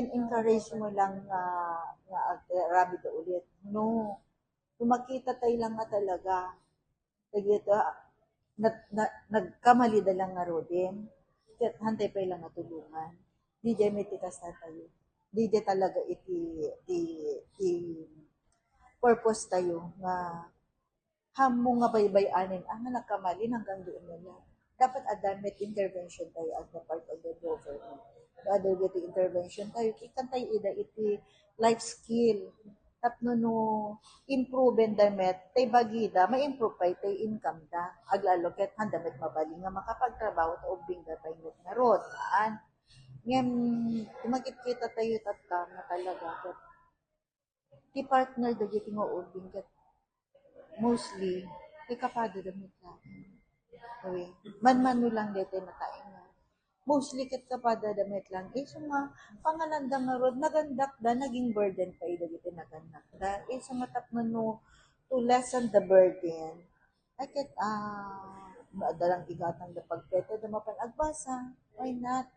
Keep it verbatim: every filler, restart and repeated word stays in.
encourage mo lang nga, nga agraman da ulit. No. Kung makita tayo lang nga talaga, nag-, na, na, nagkamali da lang nga rodin, ket hantay pay lang nga tulungan. Di jay may tikas na tayo. Di jay talaga iti, iti, iti purpose tayo nga hammo nga baybay-anen, ah, nga nagkamali hanggang doon na lang. Dapat adda met intervention tayo as the part of the government. Adda met intervention tayo, ikan tayo ida iti life skill. Tapno no improve da met, tay bagida, ma-improve pay tay income da. Aglalo ket handa met mabalin nga makapagtrabaho ta ubbing da pay met ngarud. Haan. Ngem, makikita tayo tatta nga talaga ket ti partner dagiti nga ubbing ket mostly, ti kapada da met laeng. Uy, manmano lang daytoy nataengan. Mostly ket kapada da met laeng. Isu nga, panganan da ngarud, nagannak da, naging burden pay dagiti nagannak da. Isu nga tapno no, to lessen the burden, ay ket, ah, no adda lang igatang da pagpete da mapan agbasa, why not?